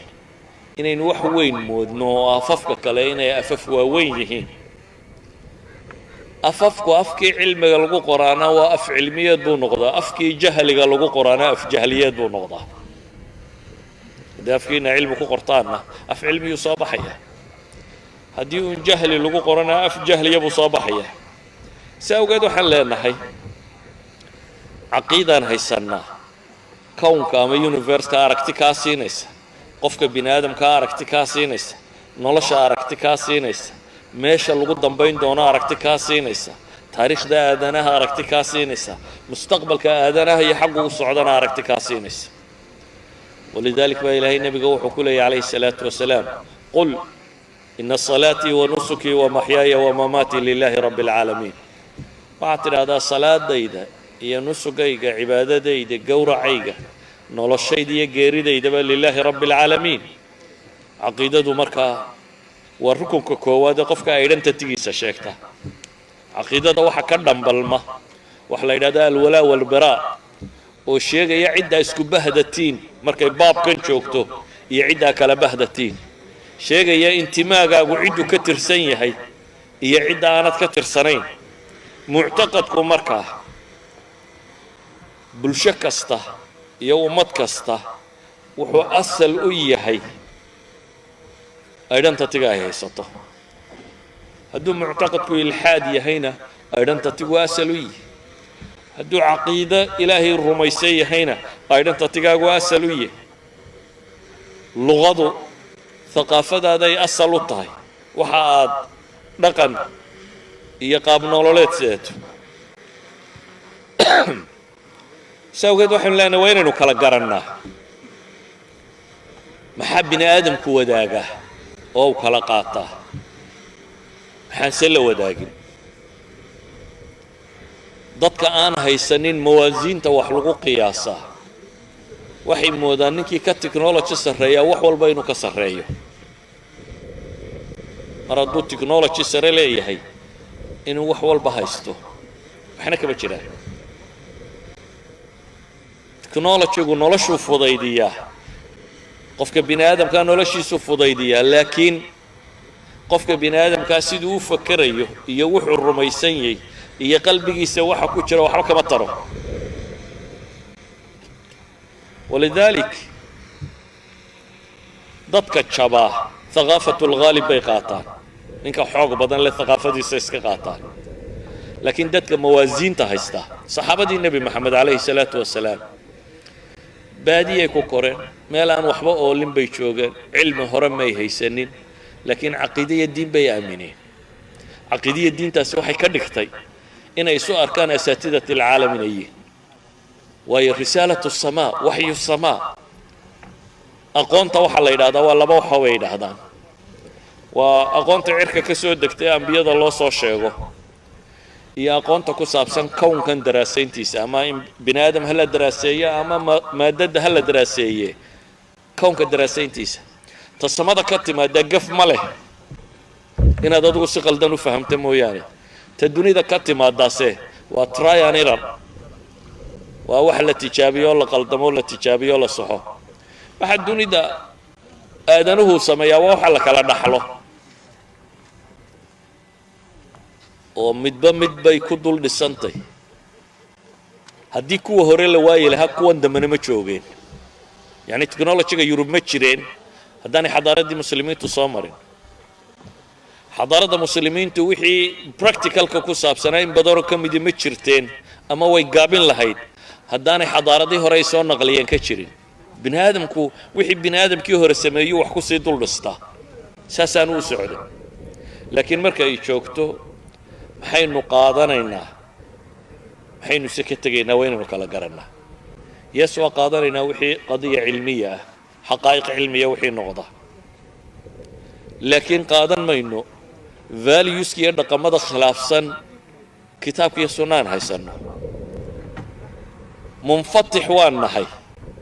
inaynu wax weyn moodno, oo afafka kale inay afaf waaweyn yihiin. Afafku, afkii cilmiga lagu qoraana waa af cilmiyeed buu noqdaa, afkii jahliga lagu qoraana af jahliyeed buu noqdaa. Haddii afkiina cilmi ku qortaanna, af cilmiyuu soo baxaya. Haddii uun jahli lagu qorana, af jahliya buu soo baxaya. Si awgeed waxaan leenahay caqiidaan haysannaa kownka ama universe-ka aragti kaa siinaysa, qofka bini aadamkaa aragti kaa siinaysa, nolosha aragti kaa siinaysa, meesha lagu dambayn doono aragti kaa siinaysa, taariikhda aadanaha aragti kaa siinaysa, mustaqbalka aadanaha iyo xaggu u socdana aragti kaa siinaysa. ولذلك baa Ilaahay nebiga wuxuu ku leeyay calayhi الsalaatu wasalaam: قل إن صلاتي ونسكي ومحياي ومماتي لله رب العالمين. Waxaad tidhaahdaa, salaadayda iyo nusugayga, cibaadadayda, gowracayga, noloshayda iyo geeridaydaba لله رب العالمين. Caqiidadu markaa waa rukunka koowaad ee qofka identity-giisa sheegta. Caqiidada waxa ka dhambalma waxa la yidhahda الولاء والبراء, oo sheegaya ciddaa isku bahdatiin markay baabkan joogto iyo ciddaa kala bahdatiin, sheegaya intimaagaagu cidduu ka tirsan yahay iyo cidda aanad ka tirsanayn. Muctaqadku markaa bulsho kasta iyo ummad kasta wuxuu asal u yahay identity-ga ay haysato. Hadduu muctaqadku ilxaad yahayna, identity-gu asal u yihi. Hadduu caqiido Ilaahay rumaysan yahayna, identity-gaagu asal u yahay. Luqadu thaqaafadaaday asal u tahay, waxa aad dhaqan iyo qaab nololeed sidato. Si awgeed waxaynu leenahay waa inaynu kala garannaa maxaa bini aadamku wadaagaa oo u kala qaataa, maxaanse la wadaagin. Dadka aan haysanin mawaasiinta wax lagu qiyaasaa waxay moodaan ninkii ka technology sarreeyaa wax walba inuu ka sarreeyo. Mar hadduu technology sare leeyahay, inuu wax walba haysto. Waxna kama jiraan. Technology-gu noloshuu fudaydiyaa, qofka bini aadamkaa noloshiisuu fudaydiyaa, laakiin qofka bini aadamkaa siduu u fakerayo iyo wuxuu rumaysan yahay iyo qalbigiisa waxa ku jira waxba kama taro. ولذلك dadka jabaa ثقافة الغالب bay qaataan, ninka xoog badan leh thaqaafadiisa iska qaataan. Laakiin dadka mawaasiinta haysta, saxaabadii Nebi Moxamed calayhi salaatu wasalaam, baadiyay ku koreen, meel aan waxba oolin bay joogeen, cilmi hore may haysanin, laakiin caqiide iyo diin bay aamineen. Caqiidiya diintaasi waxay ka dhigtay inay isu arkaan أساتذة العالم inay yihiin, waayo رسالة السماء, وحي السماء. Aqoonta waxaa la yidhahdaa waa laba waxa bay yidhaahdaan: waa aqoonta cirka ka soo degtay, ambiyada loo soo sheego, iyo aqoonta ku saabsan kownkan daraasayntiisa, ama in bini aadam ha la daraaseeyo ama maadadda ha la daraaseeye, kownka daraasayntiisa. Ta samada ka timaada gaf ma leh, inaad adigu si qaldan u fahamta mooyaane. Ta dunida ka timaadaase waa try and error, waa wax la tijaabiyo, la qaldamo, la tijaabiyo, la saxo. Waxa dunida aadanuhu sameeyaa waa waxa la kala dhaxlo, oo midba mid bay ku dul dhisantay. Haddii kuwa hore la waayi lahaa, kuwan dambena ma joogeen. Yacni technology-ga Yurub ma jireen haddaanay xadaaraddii Muslimiintu soo marin. Xadaaradda Muslimiintu wixii practical-ka ku saabsanaa in badanoo ka midi ma jirteen ama way gaabin lahayd haddaanay xadaaradii hore ay soo naqliyeen ka jirin. Bini aadamku wixii bini aadamkii hore sameeyuu wax kusii dul dhistaa, saasaanu u socday. Laakiin marka ay joogto maxaynu qaadanaynaa, maxaynu se ka tegaynaa, waa inaynu kala garannaa. Yes, waa qaadanaynaa wixii قضية علمية ah, حقائق علمية wixii noqda, laakiin qaadan mayno values-ka iyo dhaqamada khilaafsan kitaabka iyo sunnaan haysanno. Munfatix waan nahay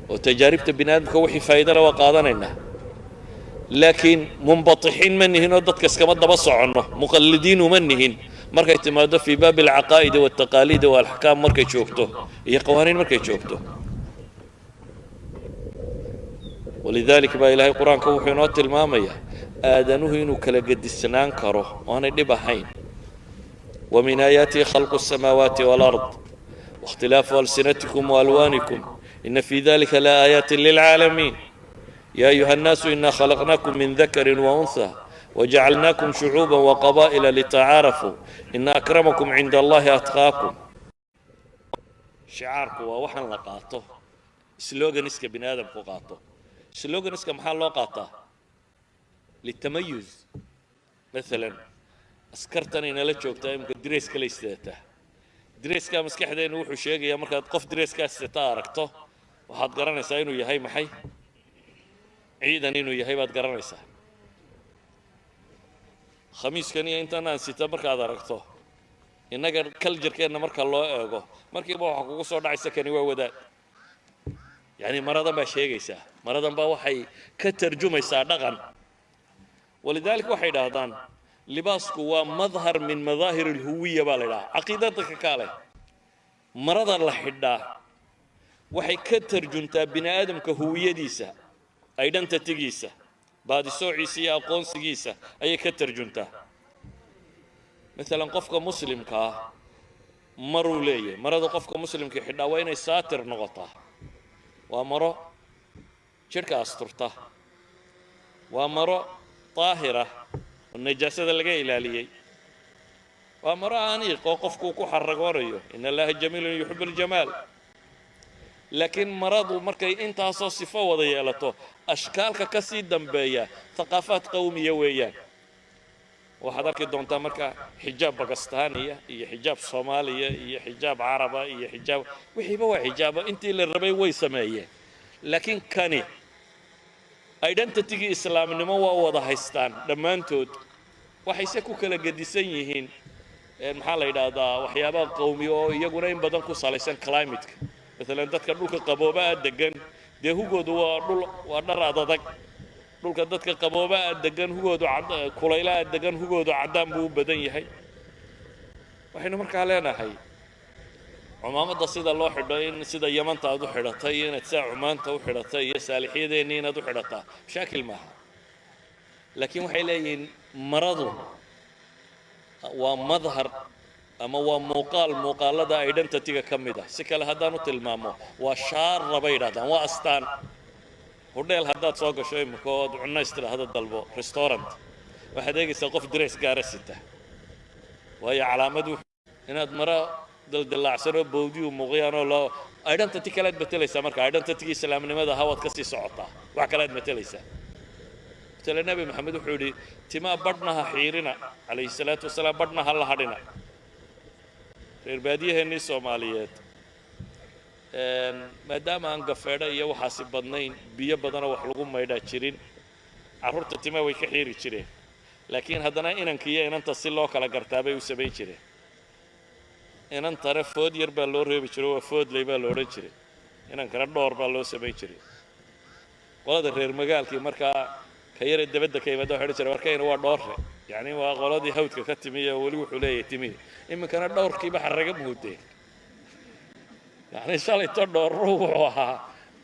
oo Oo tajaaribta bini aadamka wixii faa'iidana waa qaadanaynaa, laakiin munbatixiin ma nihin oo dadka iskama daba soconno, muqallidiin uma nihin markay timaado في باب العقائد والتقاليد والأحكام markay joogto iyo qawaaniin markay joogto. ولذلك baa Ilaahay Qur-aanka wuxuu inoo tilmaamayaa aadanuhu inuu kala gedisnaan karo oo aanay dhib ahayn. ومن آياته خلق السماوات والأرض واختلاف ألسنتكم وألوانكم إن في ذلك لآيات للعالمين. يا أيها الناس إنا خلقناكم من ذكر وأنثى وجعلناكم شعوبا وقبائل لتعارفوا إن أكرمكم عند الله أتقاكم. Shicaarku waa waxaan la qaato, sloganiska bini aadamku qaato. Sloganiska maxaa loo qaataa? للتميز. Maalan askartan inala joogtaa imika dress-ka la istataa, dress-kaa maskaxdeenu wuxuu sheegayaa markaad qof dress-kaa sita aragto, waxaad garanaysaa inuu yahay maxay, ciidan inuu yahay baad garanaysaa. Khamiiskan iyo intan aan sita markaad aragto, innaga culture-keenna marka loo eego, markiiba waxaa kugu soo dhacaysa kani waa wadaad. Yacni maradan baa sheegaysaa, maradan baa waxay ka tarjumaysaa dhaqan. ولذلك waxay idhaahdaan libaasku waa مظهر من مظاهر الهوية baa la idhaha. Caqiidada ka kaale, marada la xidhaa waxay ka tarjuntaa bini aadamka huwiyadiisa, identity-giisa, baadisoociisa iyo aqoonsigiisa ayay ka tarjuntaa. Maalan qofka muslimka ah maruu leeyahay. Marada qofka muslimka xidhaa waa inay saatir noqotaa, waa maro jidhka asturta, waa maro daahira oo najaasada laga ilaaliyey, waa maro aniiq oo qofkuu ku xaragoonayo. إن الله جميل يحب الجمال. Laakiin maradu markay intaasoo sifo wada yeelato, ashkaalka ka sii dambeeya thaqaafaad qowmiya weeyaan. Waxaad arki doontaa marka xijaab Bakistaaniya iyo xijaab Soomaaliya iyo xijaab Caraba iyo xijaab, wixiiba waa xijaabo. Intii la rabay way sameeyeen, laakiin kani identity-gii islaamnimo waa wada haystaan dhammaantood, waxayse ku kala gedisan yihiin, maxaa la yidhaahdaa, waxyaabaha qowmiya oo iyaguna in badan ku salaysan climate-ka. Maalan dadka dhulka qaboobaa degan, dee hugoodu waa dhul, waa dhar adadag. Dhulka dadka qaboobaa degan hugoodu, kulaylaha degan hugoodu caddaan buu u badan yahay. Waxaynu markaa leenahay cumaamadda sida loo xidho, in sida Yamanta aad u xidhatay iyo inaad sida Cumaanta u xidhatay iyo saalixyadeennii inaad u xidhataa mashaakil maaha, laakiin waxay leeyihiin maradu waa مظهر ama waa muuqaal muuqaalada identity-ga ka mid ah. Si kale haddaan u tilmaamo, waa shaara bay yidhahdaan, waa astaan. Hudheel haddaad soo gasho imika ood cunno istiraahdo dalbo, restaurant, waxaad eegaysaa qof dress gaara sita, waayo calaamad inaad maro daldalaacsan oo bowdiyuu muuqyaanoo loo identity kalead matelaysaa. Marka identity-ga islaamnimada ahaa waad ka sii socotaa, wax kalead matelaysaa. Matala Nebi Maxamed wuxuu yidhi timaa badhna ha xiirina calayhi salaatu wasalaam, badhna ha la hadhina. Reer baadiyaheennii Soomaaliyeed, maadaama aan gafeedho iyo waxaasi badnayn, biyo badanoo wax lagu maydhaa jirin, carruurta timaa way ka xiiri jireen, laakiin haddana inanka iyo inanta si loo kala gartaa bay u samayn jireen. Inantana food yar baa loo reebi jiray, waa foodley baa lo odhan jiray. Inankana dhoor baa loo samayn jiray. Qolada reer magaalkii markaa ka yaree dabadda ka yimaada waxay odhan jireen warkayna waa dhoorre, yacni waa qoladii hawdka ka timi oo weli wuxuu leeyahay timi. Iminkana dhowrkiiba xarraga muudeen. Yacni shalayto dhoorruhu wuxuu ahaa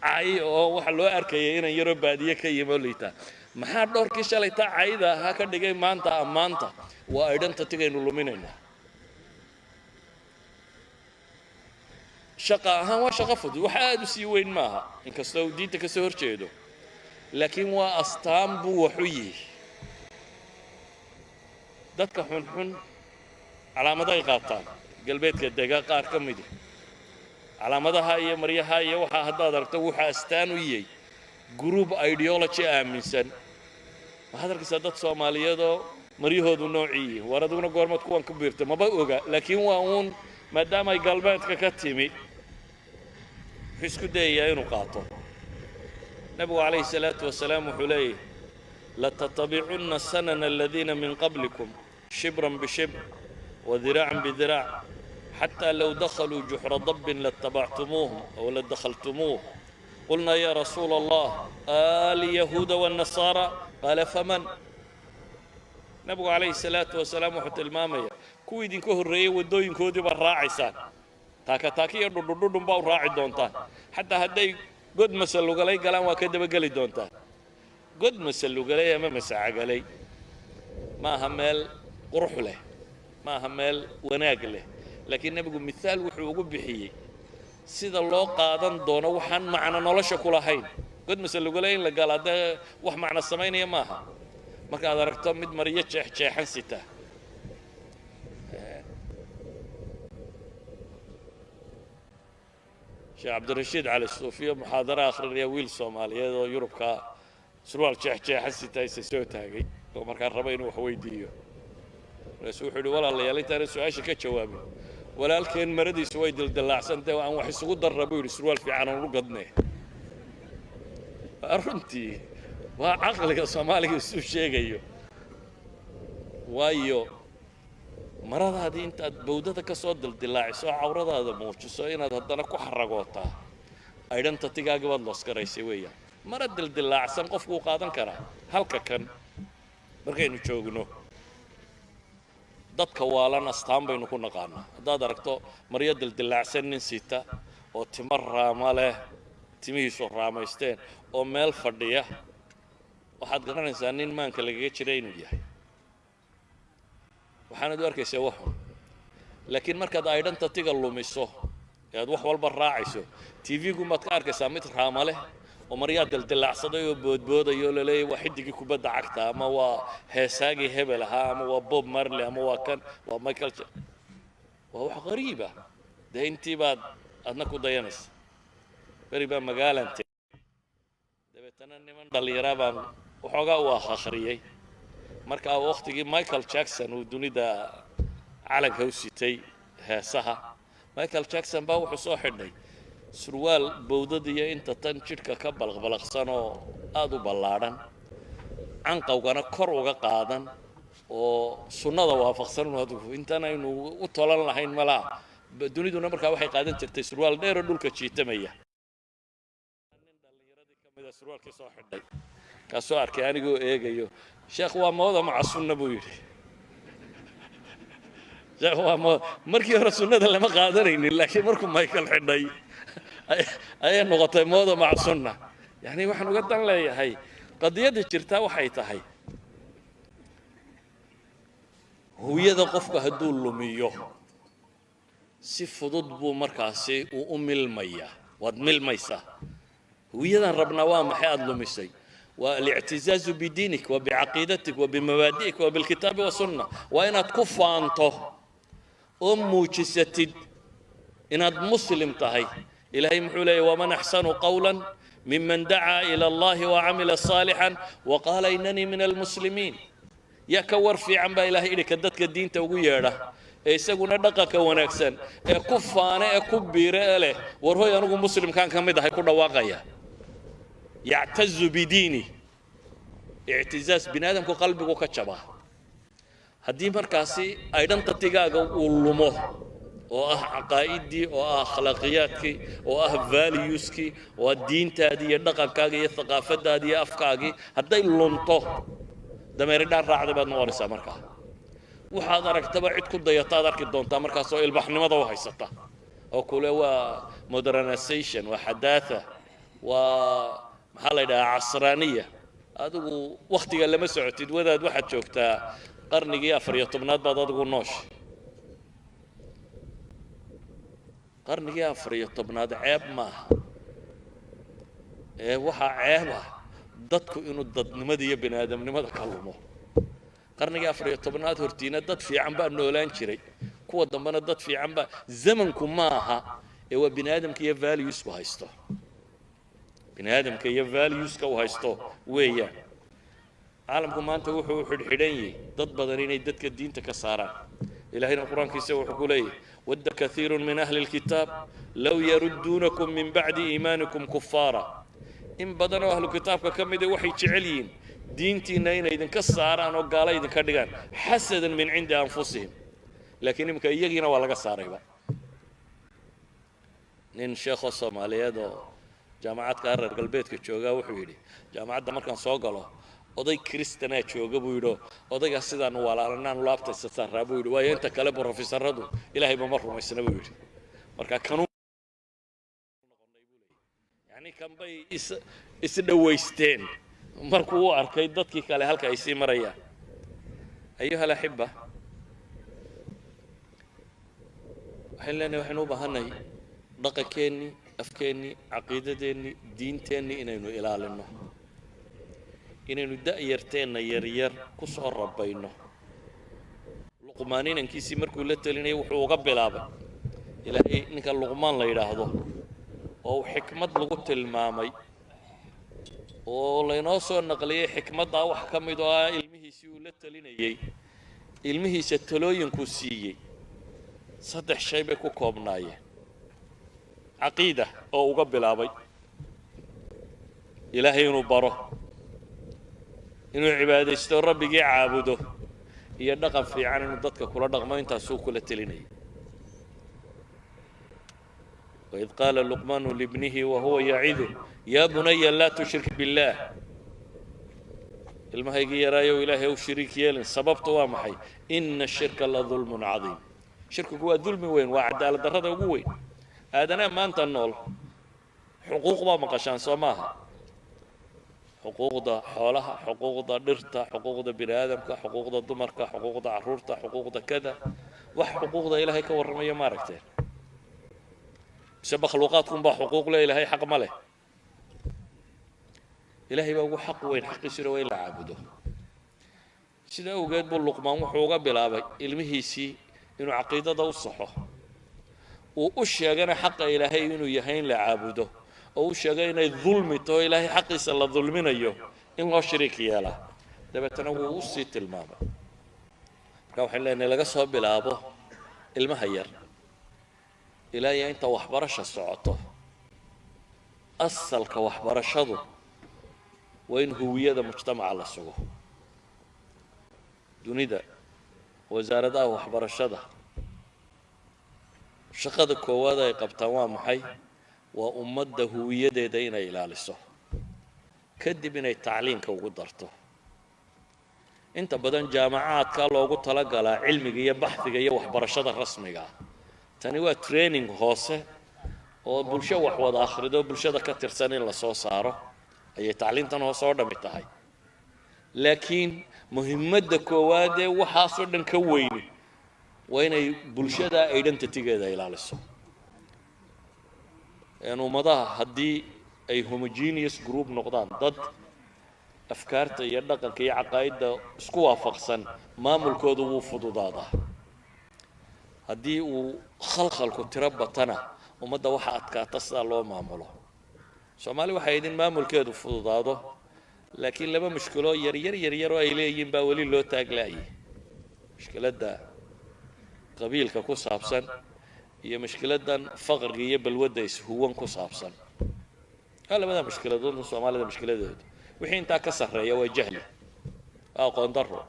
cay oo waxa loo arkayay inan yaroo baadiye ka yimi oo liitaa. Maxaa dhowrkii shalayta cayda ahaa ka dhigay maanta ammaanta? Waa identity-gaynu luminaynaa. Shaqa ahaan waa shaqo fudud, wax aada u sii weyn maaha, inkastoo uu diinta ka soo hor jeedo, laakiin waa astaan buu wax u yihi. Dadka xunxun calaamadahay qaataan, galbeedka dega qaar ka midi calaamadaha iyo maryaha iyo waxaa haddaad aragto, wuxuu astaan u yahay group ideology aaminsan. Waxaad arkaysaa dad Soomaaliyeedoo maryahoodu noocii yihiin. War adiguna goormaad kuwan ku biirta? Maba oga, laakiin waa uun maadaama ay galbeedka ka timi, wuxuu isku dayayaa inuu qaato. Nabigu calayhi salaatu wasalaam wuxuu leeyahy: لتتبعن سنن الذين من قبلكم شبرا بشبر وذراعا بذراع حتى لو دخلوا جحر ضب لاتبعتموهم أو لدخلتموه. قلنا يا رسول الله، اليهود والنصارى؟ قال: فمن؟ Nabigu calayhi salaatu wasalaam wuxuu tilmaamaya kuwii idinka horreeyey waddooyinkoodii baad raacaysaan, taaka taaka iyo dhudhudhudhun baa u raaci doontaan, xataa hadday god masalugalay galaan waa ka dabageli doontaan. God masalugalay ama masacagalay ma aha meel qurux leh, ma aha meel wanaag leh, laakiin nebigu mithaal wuxuu ugu bixiyey sida loo qaadan doono waxaan macno nolosha ku lahayn. God masalugalay in la galaa dee wax macno samaynaya maaha. Markaad aragto mid maryo jeexjeexan sita, Sheekh Cabdirashiid Cali Suufiyo muxaadaro akhrinaya, wiil Soomaaliyeed oo Yurubka surwaal jeexjeexan sita isa soo taagay oo markaa raba inuu wax weydiiyo. Markaasuu wuxuu yidhi: "Walaalayaal, intaana su-aasha ka jawaabin, walaalkeen maradiisu way dildillaacsantay, aan wax isugu darra," buu yidhi, "surwaal fiican aan u gadne." Runtii waa caqliga Soomaaliga isuu sheegayo, waayo maradaadii intaad bawdada ka soo dildillaaciso, cawradaada muujiso, inaad haddana ku xaragootaa, identity-gaagi baad loosgaraysay weeyaan. Mara dildillaacsan qofku wuu qaadan karaa. Halka kan markaynu joogno, dadka waalan astaan baynu ku naqaanaa. Haddaad aragto maryo dildillaacsan nin sita oo timo raama leh, timihiisu raamaysteen, oo meel fadhiya, waxaad garanaysaa nin maanka lagaga jira inuu yahay, waxaanad u arkaysaa waxun. Laakiin markaad identity-ga lumiso ee aad wax walba raacayso, TV-gu baad ka arkaysaa mid raama leh oo maryaa dildillaacsaday oo boodboodayo oo laleeyahy waa xidigii kubadda cagta, ama waa heesaagii hebel ahaa, ama waa Bob Marley, ama waa kan, waa Michael. Waa wax qariiba dee, intii baad adna ku dayanaysa. Beri baa magaalan tegey, dabeetana niman dhallinyaraa baan waxoogaa u akhriyey. Markaa wakhtigii Michael Jackson uu dunida calanka u sitay heesaha, Michael Jackson baa wuxuu soo xidhay surwaal bowdad iyo inta tan jidhka ka balaqbalaqsan oo aada u ballaadhan, canqawgana kor uga qaadan oo sunnada waafaqsan. Adigu intan aynu u tolan lahayn malaa. Duniduna markaa waxay qaadan jirtay surwaal dheeroo dhulka jiitamaya. Nin dhallinyaradii ka mida surwaalkii soo xidhay, kaasoo arkay anigoo eegayo. "Sheekh, waa mooda maca sunna," buu yidhi. "Sheekh, waa mooda." Markii hore sunnada lama qaadanaynin, laakiin markuu Michael xidhay ayay noqotay mooda maca sunna. Yani waxaan uga dan leeyahay, qadiyadda jirtaa waxay tahay huwiyada qofku hadduu lumiyo, si fudud buu markaasi uu u milmayaa. Waad milmaysaa. Huwiyadan rabnaa waa maxay aada lumisay? Waa الاعتزاز بدينك وبعقيدتك وبمبادئك وبالكتاب والسنة. Waa inaad ku faanto oo muujisatid inaad Muslim tahay. Ilaahay muxuu leeyahy? ومن أحسن قولا ممن دعا إلى الله وعمل صالحا وقال إنني من المسلمين. Yaa ka war fiican baa Ilahay idhi ka dadka diinta ugu yeedha ee isaguna dhaqanka wanaagsan ee ku faane ee ku biire ee leh, "War hoy, anigu muslimkaan ka mid ahay," ku dhawaaqaya, يعتز بدينه. Ictizaaz bini aadamku qalbigu ka jabaa haddii markaasi identity-gaaga uu lumo, oo ah caqaa'idii, oo ah akhlaaqiyaadkii, oo ah values-kii, oo ah diintaadii iyo dhaqankaagii iyo thaqaafadaadii iyo afkaagii. Hadday lunto, dameeridhaan raacday baad noqonaysaa. Markaa waxaad aragtaba cid ku dayataad arki doontaa markaas oo ilbaxnimada u haysata oo kule waa modernization, waa حداثة, waa maxaa la yidhahaa, casraaniya. Adigu wakhtiga lama socotid, wadaad. Waxaad joogtaa qarnigii 14aad baad adigu noosha. Qarnigii 14aad ceeb maaha, ee waxaa ceeb ah dadku inuu dadnimada iyo bini aadamnimada ka lumo. Qarnigii 14aad hortiina dad fiican baa noolaan jiray, kuwa dambena dad fiican baa. Zamanku maaha ee waa bini aadamka iyo values-ku haysto, bini aadamka iyo values-ka uu haysto weeyaan. Caalamku maanta wuxuu u xidhxidhan yahay dad badan inay dadka diinta ka saaraan. Ilahayna Qur-aankiisa wuxuu ku leeyahy: ود كثير من أهل الكتاب لو يردونكم من بعد إيمانكم كفارا. In badan oo ahlu kitaabka ka mida waxay jecel yihiin diintiinna inay idinka saaraan oo gaalo idinka dhigaan, حسدا من عند أنفسهم. Laakiin iminka iyagiina waa laga saarayba. Nin sheekhoo Soomaaliyeed oo Jaamacadka reer galbeedka joogaa wuxuu yidhi, jaamacadda markaan soo galo oday Kristanaa jooga, buu yidhi. Odaygaas sidaanu walaalanaanu laabtaysa saaraa, buu yidhi, waayo inta kale brofesoradu Ilaahayba ma rumaysna, buu yidhi. Marka kanuu yani kan bay is isdhowaysteen markuu u arkay dadkii kale halka ay sii marayaan. أيها الأحبة, waxaynu leenahay, waxaynu u baahannahay dhaqankeennii, afkeennii, caqiidadeennii, diinteennii inaynu ilaalinno, inaynu da'yarteenna yaryar ku soo rabayno. Luqmaan inankiisii markuu la telinayay wuxuu uga bilaabay Ilaahay ninka Luqmaan la yidhaahdo oo uu xikmad lagu tilmaamay oo laynoo soo naqliyey xikmaddaa wax ka mid oo ah ilmihiisii uu la telinayey. Ilmihiisa talooyinkuu siiyey saddex shay bay ku koobnaayeen: caqiida oo uga bilaabay Ilaahay inuu baro, inuu cibaadaysto, Rabbigii caabudo, iyo dhaqan fiican inuu dadka kula dhaqmo. Intaasuu kula telinayay. وإذ قال لقمان لابنه وهو يعظه يا بني لا تشرك بالله. Ilmahaygii yaraayow, Ilaahay u shariik yeelin. Sababta waa maxay? إن الشرك لظلم عظيم. Shirkigu waa dulmi weyn, waa cadaalad darrada ugu weyn. Aadanaha maanta nool xuquuq baa maqashaan, soo maaha? Xuquuqda xoolaha, xuquuqda dhirta, xuquuqda bini aadamka, xuquuqda dumarka, xuquuqda carruurta, xuquuqda kada. Wax xuquuqda Ilaahay ka warramaya ma aragteen? Mise makhluuqaadkunbaa xuquuq le, Ilaahay xaq ma leh? Ilaahay baa ugu xaq weyn, xaqiisuna waa in la caabudo. Sida awgeed buu Luqmaan wuxuu uga bilaabay ilmihiisii inuu caqiidada u saxo, uu u sheegana xaqa Ilaahay inuu yahay in la caabudo, oo u sheegay inay dulmi taho, Ilaahay xaqiisa la dulminayo in loo shariik yeelaa. Dabeetana wuu u sii tilmaamay. Marka waxaynu leenahay, laga soo bilaabo ilmaha yar ilaa iyo inta waxbarasha socoto, asalka waxbarashadu waa in huwiyada mujtamaca la sugo. Dunida wasaaradaha waxbarashada shaqada koowaad ay qabtaan waa maxay? Waa ummadda huwiyadeeda inay ilaaliso, kadib inay tacliinka ugu darto. Inta badan jaamacaadka loogu talagalaa cilmiga iyo baxdiga iyo waxbarashada rasmiga ah. Tani waa training hoose oo bulsho wax wada akhrido, bulshada ka tirsan in lasoo saaro ayay tacliintan hoose oo dhami tahay. Laakiin muhimadda koowaad ee waxaasoo dhan ka weyni waa inay bulshada identitygeeda ilaaliso. Ummadaha haddii ay homogeneous group noqdaan, dad afkaarta iyo dhaqanka iyo caqaa'idda isku waafaqsan, maamulkoodu wuu fududaadaa. Haddii uu khalkhalku tiro batana, ummadda waxa adkaata sidaa loo maamulo. Soomaali waxay idin maamulkeedu fududaado, laakiin laba mushkilo yaryar yaryar oo ay leeyihiin baa weli loo taaglaayay: mushkiladda qabiilka ku saabsan iyo mushkiladdan faqriga iyo balwadda ishuwan ku saabsan. Waa labada mushkiladood soomaalida mushkiladooda. Wixii intaa ka sarreeya waa jahli, waa aqoon darro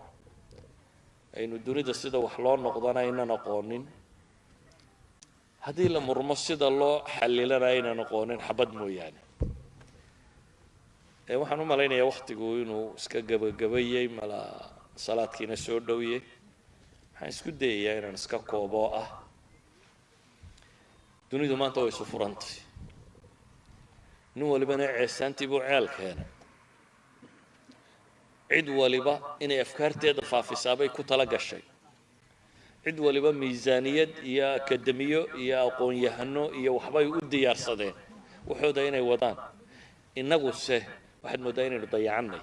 aynu dunida sida wax loo noqdana aynan aqoonin, haddii la murmo sida loo xallilana aynan aqoonin, xabad mooyaane. Waxaan u malaynayaa waktigu inuu iska gebagabayey, mala salaadkiina soo dhowiyey. Waxaan isku dayayaa inaan iska koobo. Ah, dunidu maanta way isu furantay, nin walibana ceesaantii buu ceel keenay. Cid waliba inay afkaarteeda faafisaabay ku tala gashay. Cid waliba miisaaniyad iyo akademiyo iyo aqoon-yahano iyo waxbay u diyaarsadeen waxooda inay wadaan. Innaguse waxaad mooddaa inaynu dayacannay.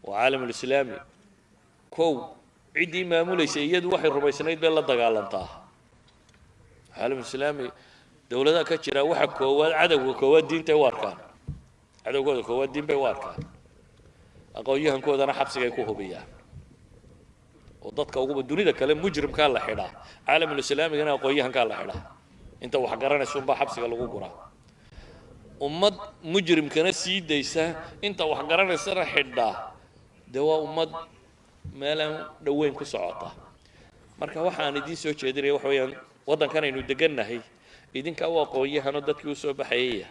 Oo caalamulislaami kow ciddii maamulaysay iyadu waxay rumaysnayd bay la dagaalantaa. Caalamulislaami dowladaha ka jira waxa koowaad, cadowga koowaad diintay u arkaan, cadowgooda koowaad diin bay u arkaan. Aqoon-yahankoodana xabsigay ku hubiyaan oo dadka uguba dunida kale mujrimkaa la xidhaa, caalamulislaamigana aqoon-yahankaa la xidhaa. Inta wax garanaysa unbaa xabsiga lagu guraa. Ummad mujrimkana sii daysa, inta wax garanaysana xidhaa, dee waa ummad meelaan dhoweyn ku socota. Marka waxaan idiin soo jeedinaya waxa weeyaan, waddankan aynu degannahay Idinka u aqoon-yahanoo dadkii usoo baxayaya,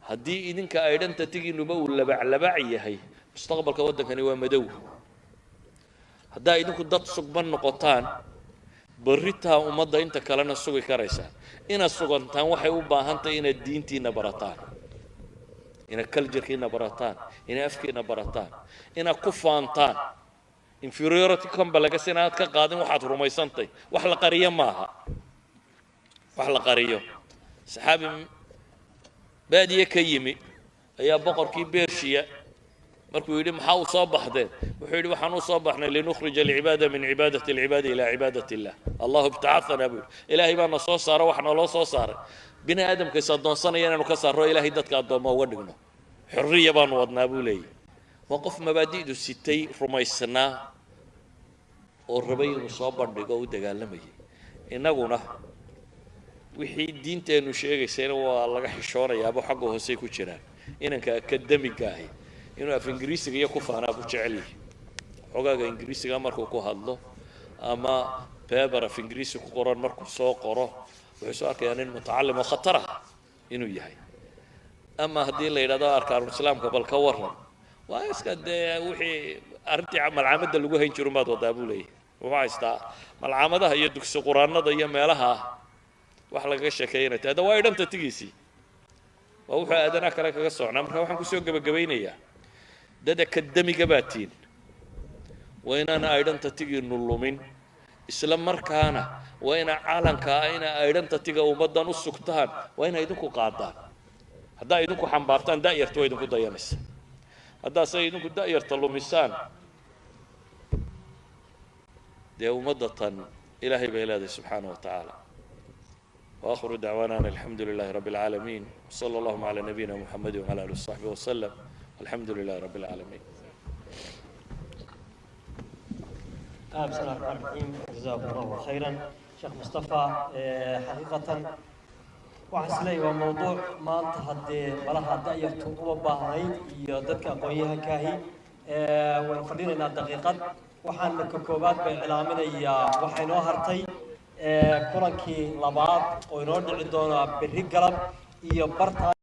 haddii idinka identity-giinuba uu labaclabac yahay, mustaqbalka waddankani waa madow. Haddaa idinku dad sugban noqotaan, berritaa ummadda inta kalena sugi karaysaan. Inaad sugantaan waxay u baahan tahay inaad diintiina barataan, inaad culture-kiina barataan, inaad afkiina barataan, inaad ku faantaan. Inferiority complex inaad ka qaadin waxaad rumaysantay. Wax la qariyo maaha, wax la qariyo. Saxaabi baadiye ka yimi ayaa boqorkii Bershiya markuu yidhi, "Maxaa u soo baxdeen?" Wuxuu yidhi, "Waxaan u soo baxnay لنخرج العباد من عبادة العباد إلى عبادة الله. الله ابتعثنا," buu yidhi. "Ilaahay baa na soo saaro, wax naloo soo saaray bini aadamka is addoonsanaya inaanu ka saarro, Ilaahay dadka addoomma uga dhigno. Xorriya baanu wadnaa," buu leeyahy. Waa qof mabaadi'du sitay, rumaysnaa oo rabay inuu soo bandhigo o u dagaalamayay. Innaguna wixii diinteennu sheegaysayna waa laga xishoonayaaba, xagga hoosey ku jiraan. Inanka akademiga ahi inuu af Ingiriisiga iyo ku faanaa buu jecel yahay. Xogaaga Ingiriisiga markuu ku hadlo ama paper af Ingiriisi ku qoran markuu soo qoro, wuxuu soo arkayaa nin mutacalim oo khatar ah inuu yahay. Ama haddii la yidhahdo, "Arkaanul Islaamka bal ka warran?" Waa iska dee, wixii arrintii malcaamadda lagu hayn jirin baad wadaa, buu leeyahay. Wuxuu haystaa malcaamadaha iyo dugsi quraanada iyo meelaha wax lagaga sheekeeya inay tahay. Hadda waa identity-giisii, waa wuxuu aadanaha kale kaga socnaa. Marka waxaan kusoo gebagabaynayaa, dad akademiga baa tiin, waa inaana identity-giinu lumin, isla markaana waa ina calanka ah ina identity-ga ummaddan u sugtaan, waa ina idinku qaadaan. Haddaa idinku xambaartaan, da'yarta waa idinku dayanaysa. Haddaase idinku da'yarta lumisaan, dee ummadda tan Ilaahay bay leedahay subxaanaه wa tacaala. وآخر دعوانا أن الحمد لله رب العالمين، وصلى اللهم على نبينا محمد وعلى آله وصحبه وسلم، الحمد لله رب العالمين. بسم الله الرحمن الرحيم. جزاكم الله خيرا شيخ مصطفى. xaqiiqatan waxaan is leeyahay waa mowduuc maanta haddee malaha da'yartu uma baahnayd iyo dadka aqoon-yahankaahi. Waynu fadhinaynaa daqiiqad. Waxaan marka koowaad bay iclaaminayaa, waxaa inoo hartay kulankii labaad oo inoo dhici doona berri galab iyo barta.